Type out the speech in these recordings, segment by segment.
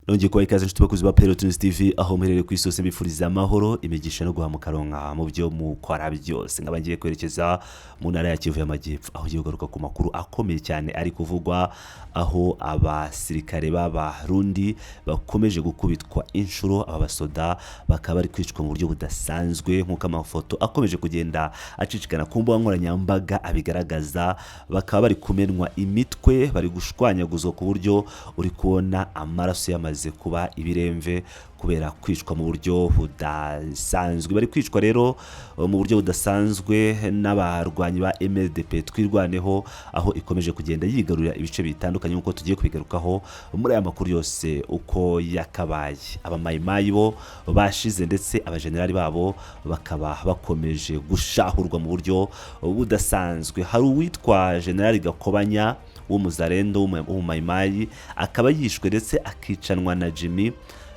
Nongeye kubaha ikaze, inshuti bakuzi ba Peloton TV, aho muherereye ku isi hose. Mbifuriza amahoro, imigisha no guhamukaronka mu byo mukora byose. Nkaba ngiye kwerekeza mu ntara ya Kivu y'Amajyepfo, aho ugiye kugaruka ku makuru akomeye cyane ari kuvugwa, aho abasirikare b'Abarundi bakomeje gukubitwa inshuro. Aba basoda bakaba bari kwicwa mu buryo budasanzwe, nk'uko amafoto akomeje kugenda acicikana ku mbuga nkoranyambaga abigaragaza. Bakaba bari kumenwa imitwe, bari gushwanyaguzwa ku buryo uri kubona amaraso yamaze kuba ibiremve kubera kwicwa mu buryo budasanzwe. Bari kwicwa rero mu buryo budasanzwe n'abarwanyi ba MRDP Twirwaneho, aho ikomeje kugenda yigarurira ibice bitandukanye, nk'uko tugiye kubigarukaho muri aya makuru yose uko yakabaye. Abamayimayi bo bashize, ndetse abajenerali babo bakaba bakomeje gushahurwa mu buryo budasanzwe. Hari uwitwa Generali Gakobanya w'umuzarendo w'umumayimayi, akaba yishwe ndetse akicanwa na Jimmy.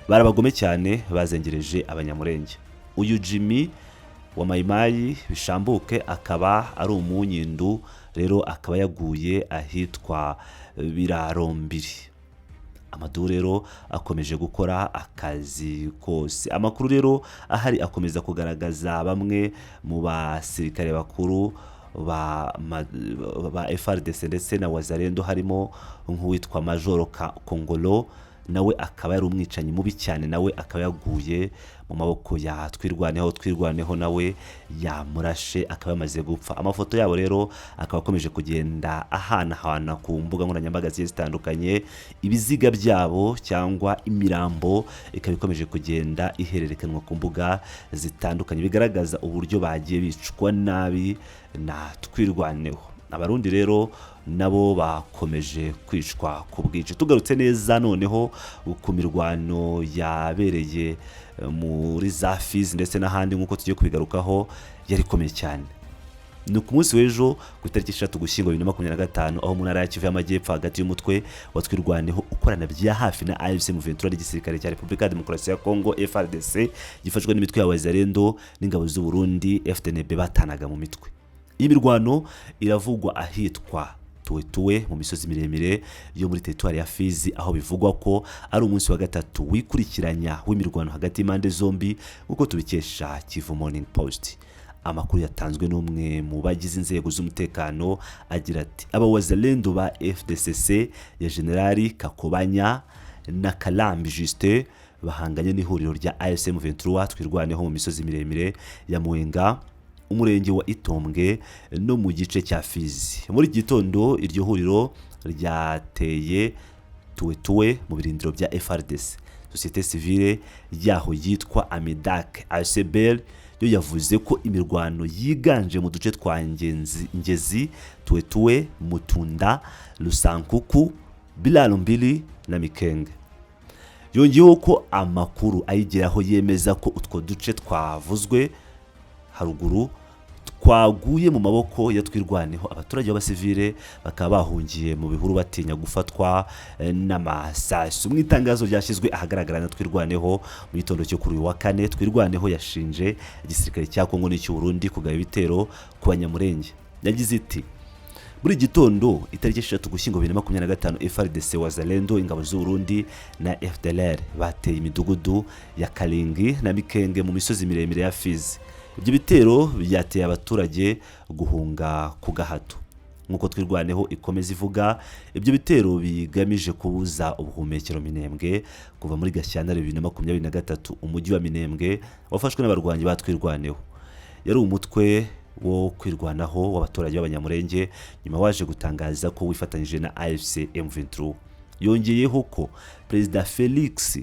Barabagome cyane, bazengereje Abanyamurenge. Uyu Jimmy wa Mayimayi Bishambuke akaba ari umunyindu rero, akaba yaguye ahitwa Birarombiri. Amadu rero akomeje gukora akazi kose. Amakuru rero ahari akomeza kugaragaza bamwe mu basirikare bakuru ba FARDC ndetse na Wazalendo, harimo nk'uwitwa Majoro Kongolo, nawe akaba yari umwicanyi mubi cyane, nawe akaba yaguye mu maboko ya Twirwaneho. Twirwaneho nawe yamurashe, akaba yamaze gupfa. Amafoto yabo rero akaba akomeje kugenda ahanahana ku mbuga nkoranyambaga zigiye zitandukanye. Ibiziga byabo cyangwa imirambo ikaba ikomeje kugenda ihererekanwa ku mbuga zitandukanye, bigaragaza uburyo bagiye bicwa nabi na Twirwaneho. Abarundi rero nabo bakomeje kwicwa ku bwinshi. Tugarutse neza noneho ku mirwano yabereye muri za Fizi ndetse n'ahandi, nk'uko tugiye kubigarukaho, yari ikomeye cyane. Ni ku munsi w'ejo ku itariki 6 Ugushyingo 2025, aho mu ntara ya Kivu y'Amajyepfo, hagati y'umutwe wa Twirwaneho ukorana bya hafi na AFC M23 n'igisirikare cya Repubulika ya Demokarasi ya Kongo FARDC gifashwe n'imitwe ya Wazalendo n'ingabo z'u Burundi FDNB, batanaga mu mitwe. Iyi mirwano iravugwa ahitwa Tuwetuwe mu misozi miremire yo muri teritwari ya Fizi, aho bivugwa ko ari umunsi wa gatatu wikurikiranya w'imirwano hagati y'impande zombi, nk'uko tubikesha Kivu Morning Post. Amakuru yatanzwe n'umwe mu bagize inzego z'umutekano agira ati: "Aba Wazalendo ba FDCC ya Generali Kakobanya na Kalambi Justin bahanganye n'ihuriro rya AFC M23 Twirwaneho mu misozi miremire ya Mwenga, umurenge wa Itombwe no mu gice cya Fizi. Muri iki gitondo iryo huriro ryateye Tuwetuwe mu birindiro bya FARDC." Sosiyete sivile yaho yitwa Amidak ASBL yo yavuze ko imirwano yiganje mu duce twa Ngezi, Tuwetuwe, Mutunda, Rusankuku, Bilalo Mbili na Mikenge. Yongeyeho ko amakuru ayigeraho yemeza ko utwo duce twavuzwe haruguru twaguye mu maboko ya Twirwaneho, abaturage b'abasivile bakaba bahungiye mu bihuru batinya gufatwa n'amasasu. Mu itangazo ryashyizwe ahagaragara na Twirwaneho mu gitondo cyo kuri uyu wa kane, Twirwaneho yashinje igisirikare cya Kongo n'icy'u Burundi kugaba ibitero ku Banyamurenge. Yagize iti: "Muri gitondo itariki 6 Ugushyingo 2025, FARDC, Wazalendo, ingabo z'u Burundi na FDLR bateye imidugudu ya Karingi na Mikenge mu misozi miremire ya Fizi. Ibyo bitero byateye abaturage guhunga ku gahato." Nk'uko Twirwaneho ikomeza ivuga, ibyo bitero bigamije kubuza ubuhumekero Minembwe. Kuva muri Gashyantare 2023, umujyi wa Minembwe wafashwe n'abarwanyi ba Twirwaneho. Yari umutwe wo kwirwanaho w'abaturage b'Abanyamurenge, nyuma waje gutangaza ko wifatanyije na AFC M23. Yongeyeho ko Perezida Felix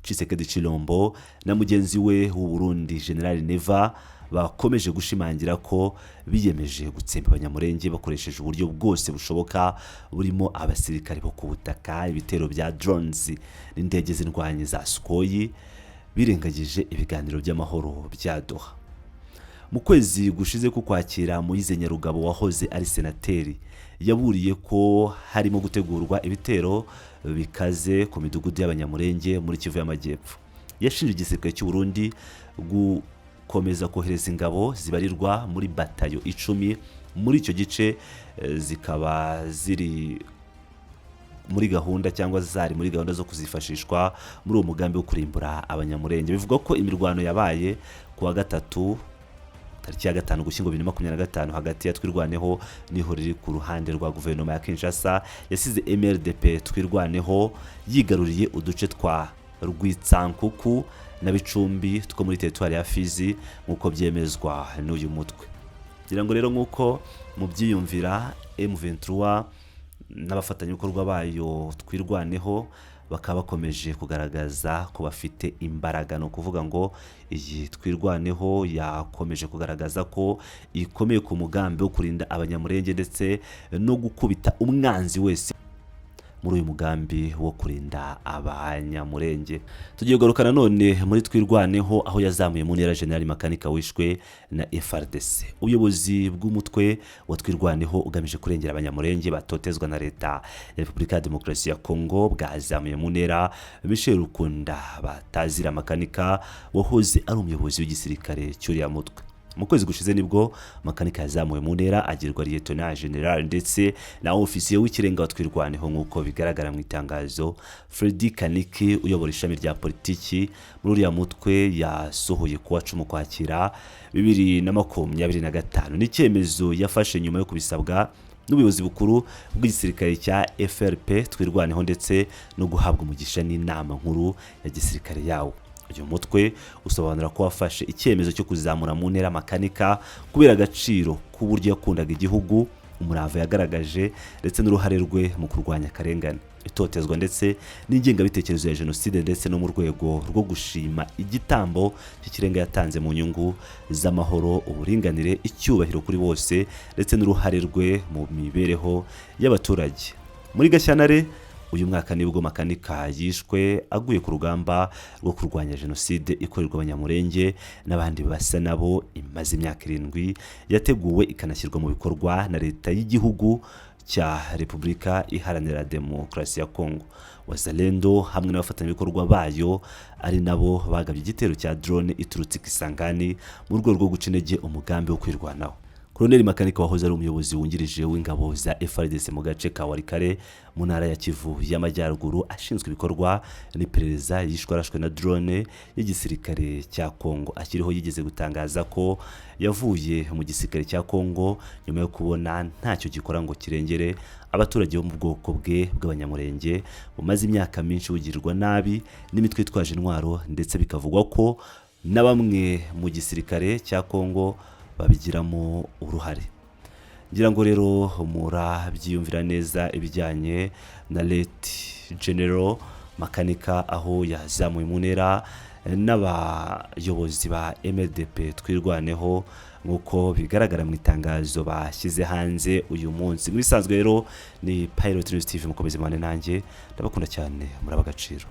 Tshisekedi Chilombo na mugenzi we w'u Burundi General Neva bakomeje gushimangira ko biyemeje gutsemba Abanyamurenge bakoresheje uburyo bwose bushoboka, burimo abasirikare bo ku butaka, ibitero bya drones n'indege z'indwanyi za Sukhoi, birengagije ibiganiro by'amahoro bya Doha. Mu kwezi gushize k'Ukwakira, Moise Nyarugabo wahoze ari senateri yaburiye ko harimo gutegurwa ibitero bikaze ku midugudu y'Abanyamurenge muri Kivu y'Amajyepfo. Yashinje igisirikare cy'u Burundi gukomeza kohereza ingabo zibarirwa muri batayo 10 muri icyo gice, zikaba ziri muri gahunda cyangwa zari muri gahunda zo kuzifashishwa muri uwo mugambi wo kurimbura Abanyamurenge. Bivugwa ko imirwano yabaye ku wa gatatu tariki ya 5 Ugushyingo 2025 hagati ya Twirwaneho n'ihuriro riri ku ruhande rwa guverinoma ya Kinshasa yasize MRDP Twirwaneho yigaruriye uduce twa Rwitsankuku na Bicumbi two muri teritwari ya Fizi, nk'uko byemezwa n'uyu mutwe. Ngira ngo rero nk'uko mubyiyumvira, M23 n'abafatanyabikorwa bayo Twirwaneho bakaba bakomeje kugaragaza ko bafite imbaraga. Ni ukuvuga ngo iyi Twirwaneho yakomeje kugaragaza ko ikomeye ku mugambi wo kurinda Abanyamurenge ndetse no gukubita umwanzi wese muri uyu mugambi wo kurinda Abanyamurenge. Tugiye kugaruka nanone muri Twirwaneho, aho yazamuye mu ntera General Makanika wishwe na FARDC. Ubuyobozi bw'umutwe wa Twirwaneho ugamije kurengera Abanyamurenge batotezwa na Leta ya Repubulika ya Demokarasi ya Kongo bwazamuye mu ntera Michel Rukunda batazira Makanika, wahoze ari umuyobozi w'igisirikare cy'uriya mutwe. Mu kwezi gushize nibwo Makanika yazamuwe mu ntera, agirwa Lieutenant General ndetse na ofisiye w'ikirenga wa Twirwaneho, nk'uko bigaragara mu itangazo Freddy Kaniki uyobora ishami rya politiki muri uriya mutwe yasohoye kuwa 10 Ukwakira 2025. Ni icyemezo yafashe nyuma yo kubisabwa n'ubuyobozi bukuru bw'igisirikare cya FRP Twirwaneho ndetse no guhabwa umugisha n'inama nkuru ya gisirikare yawo. Uyu mutwe usobanura ko wafashe icyemezo cyo kuzamura mu ntera Makanika kubera agaciro k'uburyo yakundaga igihugu, umurava yagaragaje ndetse n'uruhare rwe mu kurwanya akarengane, itotezwa ndetse n'ingengabitekerezo ya jenoside, ndetse no mu rwego rwo gushima igitambo cy'ikirenga yatanze mu nyungu z'amahoro, uburinganire, icyubahiro kuri bose ndetse n'uruhare rwe mu mibereho y'abaturage. Muri Gashyantare uyu mwaka nibwo Makanika yishwe aguye ku rugamba rwo kurwanya jenoside ikorerwa Abanyamurenge n'abandi basa nabo, imaze imyaka 7 yateguwe ikanashyirwa mu bikorwa na Leta y'igihugu cya Repubulika Iharanira Demokarasi ya Kongo. Wazalendo hamwe n'abafatanyabikorwa bayo ari nabo bagabye igitero cya drone iturutse Kisangani mu rwego rwo guca intege umugambi wo kwirwanaho. Koloneli Makanika wahoze ari umuyobozi wungirije w'ingabo za FARDC mu gace ka Walikale mu ntara ya Kivu y'Amajyaruguru, ashinzwe ibikorwa n'iperereza, yishwe arashwe na drone y'igisirikare cya Kongo. Akiriho yigeze gutangaza ko yavuye mu gisirikare cya Kongo nyuma yo kubona ntacyo gikora ngo kirengere abaturage bo mu bwoko bwe bw'Abanyamurenge bumaze imyaka myinshi bugirirwa nabi n'imitwe itwaje intwaro, ndetse bikavugwa ko na bamwe mu gisirikare cya Kongo babigiramo uruhare. Ngira ngo rero murabyiyumvira neza ibijyanye na Late General Makanika, aho yazamuye mu ntera n'abayobozi ba MRDP Twirwaneho, nk'uko bigaragara mu itangazo bashyize hanze uyu munsi. Muri bisanzwe rero ni Pilot News TV, mukomeze mubane nanjye, ndabakunda cyane, muraba agaciro.